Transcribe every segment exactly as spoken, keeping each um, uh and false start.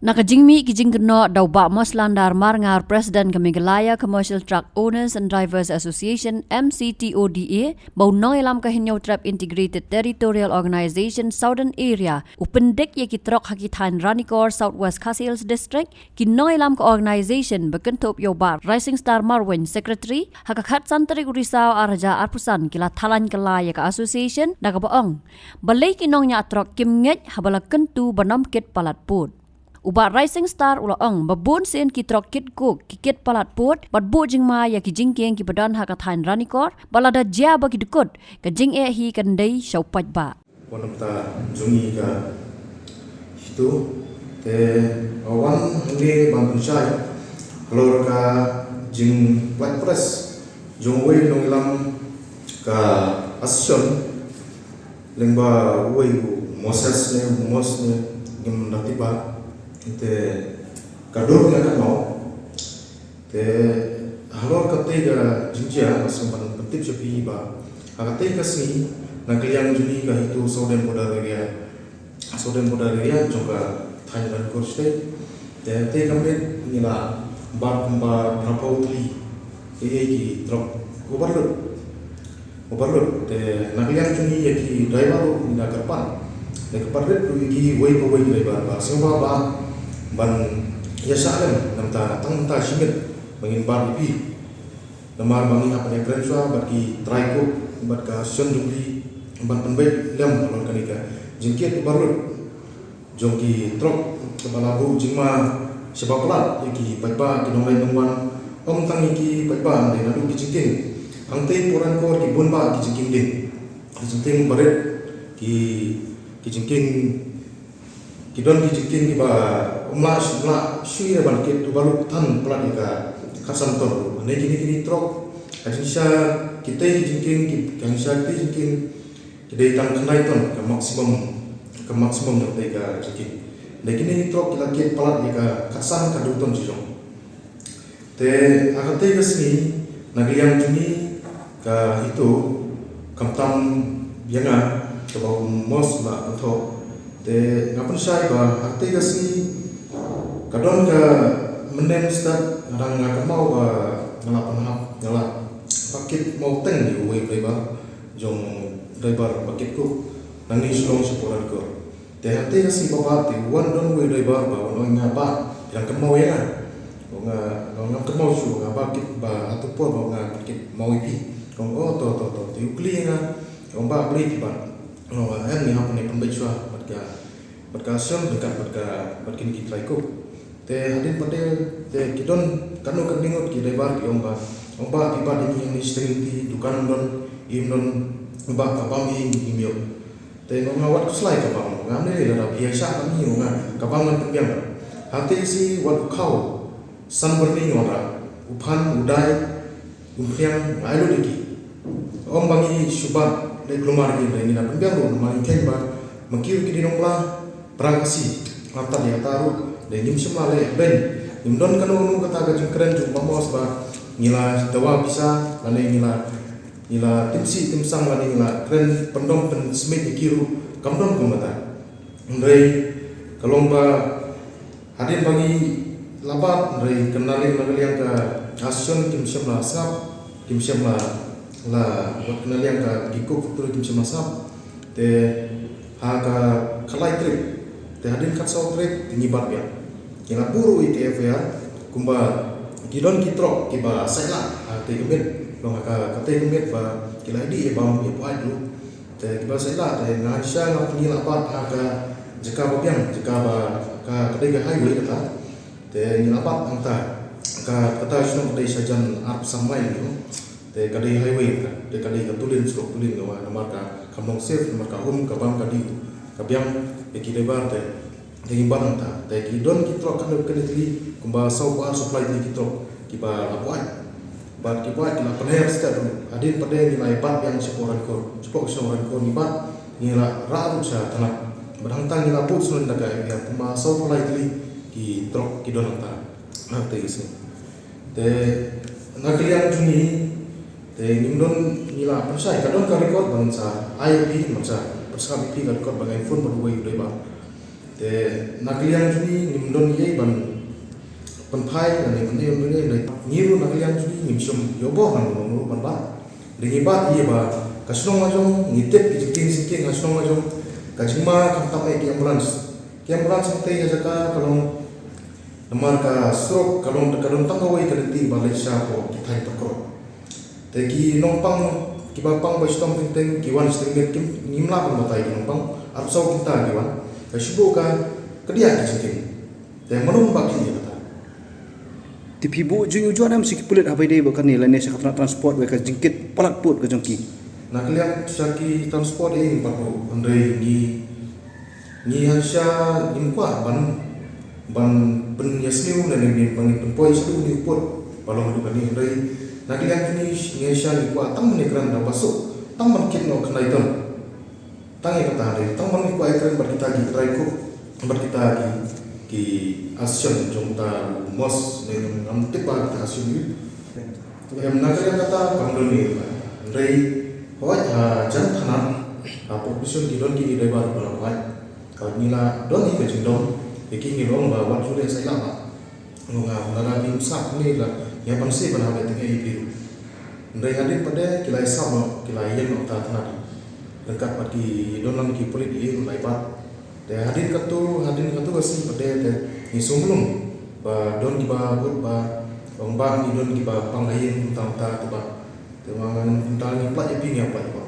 Na ka jingmih ki jingkynnoh da u Bah Moslan Darmar Ngar, President ka Meghalaya Commercial Truck Owners and Drivers Association, M C T O D A, ba u nongïalam ka Hynñiewtrep Integrated Territorial Organization Southern Area u pyndik ïa ki trok ha ki thaiñ Ranikor, South West Khasi Hills District, ki nongïalam ka organization ba kynthup ïa u Bah Rising Star Marwein, Secretary, ha ka khatsan tarik u Risaw arhajar arphew san ki la thaw laiñ kylla ïa ka association da kaba ong balei ki nongñiah trok kim ngeit haba la kyntu ban ym kit palat pud. U Bah Rising Star u la ong ba bun sien ki trok kit coke ki kit palat pud bad buh jingma ïa ki jingkieng kiba don ha ka thaiñ Ranikor, bad lada jia ba ki dkut, ka jingeh hi kan dei sha u paidbah. Wan nangta jong ngi ka HITO te wan hangne ban pynshai halor ka jingpynlait press jong uwei u nongïalam ka association, lyngba uwei u Moses ne u Mos ne, ngim da tip ba te ka dur nga ka mau. Te halor katei ka jingjia nga sngewbha ban pyntip sha phi ba ha katei ka sngi na ka liang jong ngi ka HITO Southern Border Area, Southern Border Area jong ka thaiñ Ranikor State. Te katei ka miet ngi la bat kumba phraphew tylli ki, ki trok overload. Overload, te na ka liang jong ngi ïa ki driver ruh ngi da kyrpad, da kyrpad rit ruh ïa kiwei pa wei ki driver ba sngewbha ba ban ïa shah lem nangta tang nangta shi miet ba ngin bat ïa phi. Namar ba ngi hap ban ïakren shuwa bad ki trai coke bad ka association jong ki ban pynbeit lem halor kane ka jingkit overload jong ki trok kaba la buh jingma shibun palat ïa ki paidbah, ki nongleit nongwan, ym tang ïa ki paidbah, hynrei naduh ki jingkieng. Hangtei hapoh Ranikor ki bun bah ki jingkieng ding, ki jingkieng barit, ki, ki jingkieng, ki don ki jingkieng kiba ym lah, ym lah shuh ïa ban kit overload than palat ïa ka khatsan ton. Hynrei kine, kine trok, ka jingshisha kitei ki jingkieng, ki, ka jingshisha kitei jingkieng ki dei tang khyndai ton ka maximum, ka maximum jong katei ka jingkieng. Hynrei kine ki trok ki la kit palat ïa ka khatsan ka hynriew ton shi jong. Te ha katei ka sngi na ka liang jong ngi ka HITO, khamtam ïa nga kaba u Mos la kynthoh, te nga pynshai ba ha katei ka sngi ka don ka mynnin step nga dang, nga kynmaw ba nga la pynhap, nga la pakit mawteng ïa uwei u driver jong, driver ba kit coke nangne Shillong sha Port Harcourt. Te hangtei ka sngi ba bat te wan don uwei u driver ba wan ong ïa nga ba phi dang kynmaw ïa nga. Nga, nga, ngam kynmaw shuh, nga ba kit ba hato por ba nga kit maw ïa phi. Nga ong, oh, to, to, to. Te u kylli ïa nga, ong ba balei phi bat. Nga ong, em, ngi hap ban pynbeit shuwa bad ka, bad ka association ryngkat bad ka, bad kine ki trai coke. Te hadien pat de te ki don kano kano ngut ki driver ki ong ba, ong ba phi bat ïa ngi hangne shiteng lynti, dukan ym don, im don, ba ka bam hi ngim ïoh. Te nga ong, wat khuslai ka bam, ngam lei lei lada phi ïa shah ïa ngi, ong nga, ka bam ngan pynbiang. Hangtei shi wat u khaw san byrni nga wanrah, u phan, u dai, u phniang, nga ai lut ïa ki. Ym ba ngi shu bat leh kulmar ïa ki, hynrei ngi la pynbiang ruh namar ngi kheiñ ba ma ki ruh ki dei nongpla Pra Khasi, nga tad ïa kata ruh, dei ngim shym la leh beiñ, ngim don kano kano kata ka jingkren jong u Bah Mos ba ngi la dawa pisa lane ngi la, ngi la tim sih tim sang lane ngi la kren pyndom pynsmit ïa ki ruh, kam don kum kata. Hynrei ka long ba hadien ba ngi la bat, hynrei kane na ka liang ka association kim shym la sngap, kim shym la, la, wat na liang ka ki coke factory kim shym la sngap. Te ha ka khatlai tarik, te hadien khatsaw tarik te ngi bat biang. Ngi la buh ruh ïa ka F I R kumba ki don ki trok kiba sait lah ha katei ka miet, long ha ka, katei ka miet ba ki la ïadih ïa bam ïa buaid ruh. Te kiba sait lah te nga shisha nga, ngi la bat ha ka jaka ba biang, jaka ba ka, ka dei ka highway kata. Te ngi la bat hangta, ka, kata shnong ka dei shajan arphew san mile, you know. Te ka dei highway ka, te ka dei ka tulin, surok tulin ka, namar ka, kam long safe, namar ka hum, ka bam, ka dih, ka biang ïa ki driver te, te ngi bat hangta. Te ki don ki trok khyndai tylli, kumba saw phew ar saw phew lai tylli ki trok kiba la buaid. Bad ki buaid ki la pynher stet ruh. Hadien pat de ngi la ïa bat biang shapoh Ranikor, shapoh ka shnong Ranikor ngi bat, ngi la rah ruh sha thanat. Bad hangta ngi la bud shuh da ka F I R, kumba saw phew lai tylli ki trok ki don hangta. Hangta ki shu. Te na ka liang jong ngi te ngim don, ngi la pynshai, ka don ka record ba ngan sa ai ïa phi, ngan sa pynsngap ïa phi ka record ba nga phone bad uwei u driver. Te na ka liang jong ngi ngim don ei ban pynphai lane ban ei ban ei, ngi ruh na ka liang jong ngi ngim shym ïoh bor ngan ong ruh ban bat. Te ngi bat ïa ba ka shnong la jong ngi tip ki jingkieng jingkieng ka shnong la jong, ka jingma khamtam eh ki ambulance. Ki ambulance hangtei ha jaka ka long namar ka surok ka long ka don tang kawei ka lynti ba leit sha hapoh ki thaiñ Takroh. Te ki nongpang kiba pang ba shitom teng teng ki wan shiteng miet, kim ngim lah ban batai ki nongpang, arphew saw kynta ki wan. Ka shu buh ka kadiah ki jingkieng. Te mano ba ki ïa kata. Te phi buh jingujor em sha ki pulit haba ïadei bad kane lane sha ka tnat transport wei ka jingkit palat pud ka jong ki? Na ka liang sha ki transport eh ngim pat buh, hynrei ngi ngi ha sha ngim kwah ban ban pynïasniew lane ban pynpoi shaduh une u pud ba long haduh kane, hynrei na ka liang kine ngi ha sha ngi kwah tang ban ïakren da ba suk tang ban kit noh khyndai ton. Tang ïa kata, hynrei tang ban ngi kwah ïakren bad kita ki trai cook bad kita ki ki association jong uta u Mos ne ngam tip ba kita association ïa u. Em, na ka liang kata kam don ei ba. Hynrei hooid ha jan thanat ha population ki don ki driver ba la hooid. Ka ngi la don hi ka jingdom ïa ki, ngi long ba wat ju leh sa ïa la ba. Nga nga lada phi sap ni la ngi ban sep ban ha ba teng ei phi. Hynrei hadien pat de ki la sap noh, ki la ïeng noh ta tnat. Ryngkat bad ki don lang ki pulit ïa u lai bat. Te hadien katto, hadien katto ka sngi pat de te ngi sngewlung ba don kiba hut ba ong ba ngi don kiba pang ha ïing kumta kumta te ba. Te ba ngan kumta ngi pynlait ïa phi, ngi ïa pynlait ïa ba.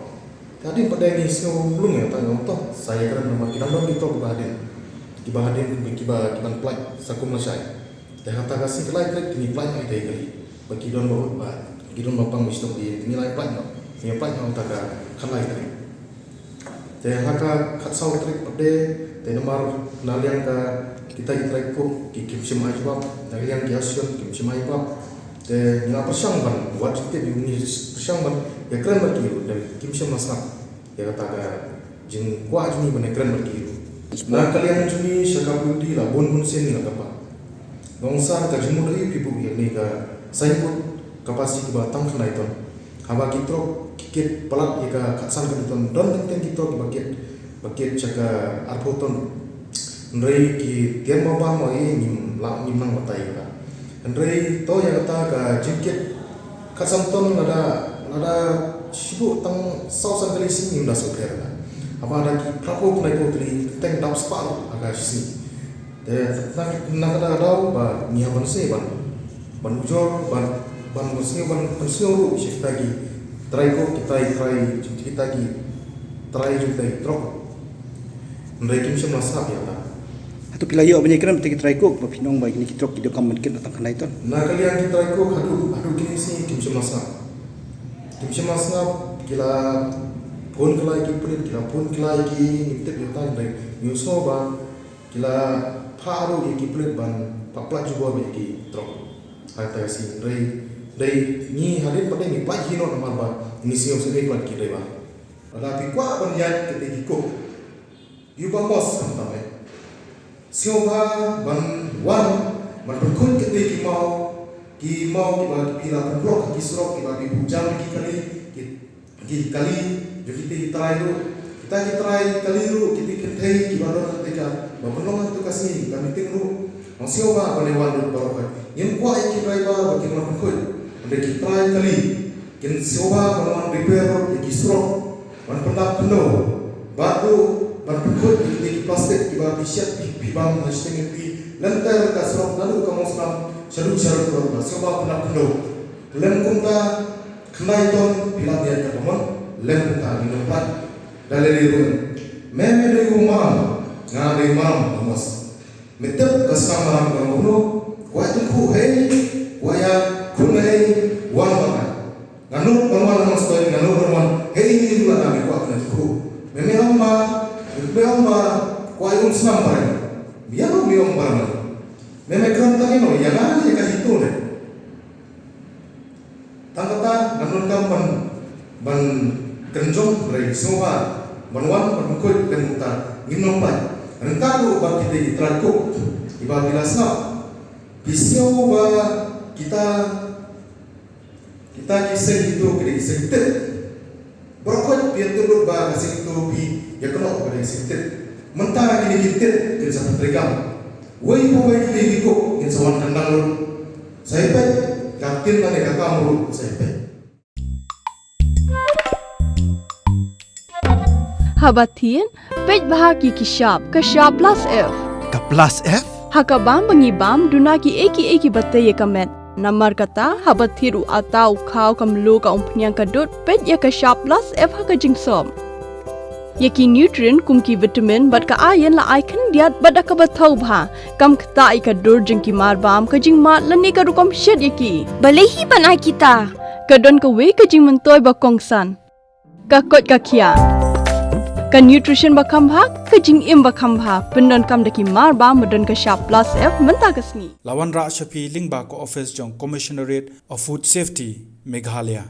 Te hadien pat de ngi sngewlung ïa ta, ngi ong to sa ïakren namar ki dang don kito kiba hadien. Kiba hadien kiba kiban pynlait sa kum lashai. Te hata ka sngi ka lai tarik te ngi pynlait noh ïa ki ba ki don ba hut ba ki don ba pang ba shitom ïa te ngi lai pynlait noh, ngi pynlait noh hata ka khatlai tarik. Te ha ka khatsaw tarik pat de te namar na liang ka kita ki trai cook ki kim shym ai jubab, na liang ki association kim shym ai jubab. Te ngi la pyrshang ban wad jingtip, ngi pyrshang ban ïakren bad ki ruh te kim shym la sngap ïa kata ka jingkwah jong ngi ban ïakren bad ki ruh. Na ka liang jong ngi sha ka PWD la bun bun sien ngi la kyrpad. Nga ong sa ka jingmut aïu phi buh ïa kane ka signboard capacity kiba tang khyndai ton. Haba ki trok ki kit palat ïa ka khatsan khyndai ton, don teng teng ki trok kiba kit, ba kit sha ka arphew ton. Hynrei ki tiar ba ba mo ïa ngim lah ngim nang batai kata. Hynrei to ïa kata ka jingkit khatsan ton lada, lada shu buh tang saw san kali shi sngi ngim da sngewthuh ïa kata. Haba da ki phraphew khyndai phew tylli teng dap spah ruh ha ka shi sngi. Te na, na kata ka daw ba ngi hap ban sngewbha ban, ban ujor ban, ban sngewbha ban, ban sngewbha ruh sha kita ki trai cook, kita ki trai, kita ki trai jong kita ki trok. Hynrei kim shym la sngap ïa kata. Hato phi la ïoh ban ïakren bad kita ki trai cook ba phin ong ba kine ki trok ki donkam ban kit tang khyndai ton? Na ka liang ki trai cook haduh, haduh kine ki sngi kim shym la sngap. Kim shym la sngap, ki la phone kylla ïa ki pulit, ki la phone kylla ïa ki, ngim tip ïa kata, hynrei ngi sngewbha ba ki la phah ruh ïa ki pulit ban pynlait jubor ïa ki trok. Ha kata ka sngi, hynrei, hynrei ngi hadien pat de ngi pynlait hi noh namar ba ngi sngew sngewbha ïa ki driver. Lada phi kwah ban ïaid kata ki cook, ïa u Bah Mos khamtam eh. Sngewbha ban wan ban pynkhuid kata ki maw, ki maw kiba phi la pynblock ha ki surok kiba phi buh jam ïa ki kali, ki, ki kali jong kita ki trai ruh. Kita ki trai kali ruh, kita ki kynthei kiba don ha kata ka, ba pynlong ha kata ka sngi ka meeting ruh. Ong sngewbha ban ïa wan ruh baroh khoit. Ngim kwah ïa ki driver ba kin wan pynkhuid. Hynrei ki trai kali kin sngewbha ban wan repair ruh ïa ki surok, ban pyndap khyndew, bad ruh ban pynkhuid ïa ki plastik kiba phi shet phi, phi bam na shiteng ïa phi lynter ka surok naduh ka Mawsynram shaduh Sharon Road, ba sngewbha pyndap khyndew. Lem kumta khyndai ton phi lah ïaid katba mon, lem kumta ngin ym pynlait. Da lei lei ruh, me me dei u mam, nga dei mam, Bah Mos. Me tip ka shnong maram ka long kumno? Kwah tyngkhuh hei, kwah ïa khun hei, wan ban ai. Nga nud ban wan, nga stoi nga nud ban wan. Hei, ni ni la na me kwah kane tyngkhuh. Me me ong ba, me me ong ba, kwah ïa um snam para me. Me ïa no me ong para me. Me me kren tang ïa no, ïa nga ïa ka HITO ne. Tang kata ngam donkam ban, ban kynjong, hynrei sngewbha ban wan ban khuid lem kumta ngim nang pynlait. Ryngkat ruh bad kita ki trai cook kiba phi la sngap. Phi sngew ba kita, kita ki seng HITO ki dei ki seng tip. Baroh khoit phi ïatip ruh ba ka seng HITO phi ïakynnoh ba ka dei ka seng tip. Mynta kine ki tit kin sa pyntrei kam. Wei pa wei kine ki cook kin sa wan kyndang lut. Sa ïa peit, ka ktien lane ka kam ruh sa ïa peit. Haba thied, peit bha ki ki shap, ka shap plus F. Ka plus F? Ha ka bam ba ngi bam, duna ki ei ki ei ki ba tei ïa ka met. Namar kata, haba thied u atta, u khaw, ka mluh, ka umphniang, ka dud, peit ïa ka shap plus F ha ka jingsop. Ïa ki nutrient kum ki vitamin bad ka iron la ai khyndiat bad da kaba thaw bha. Kam ktah ïa ka dur jong ki mar bam, ka jingmad lane ka rukom shet ïa ki. Balei hi ban ai kita? Ka don kawei ka jingmyntoi ba kongsan. Ka koit ka khiah. Ka nutrition ba kham bha, ka jingim ba kham bha. Pyndonkam da ki mar bam ba don ka shap plus F mynta ka sngi. La wanrah sha phi lyngba ka office jong Commissionerate of Food Safety, Meghalaya.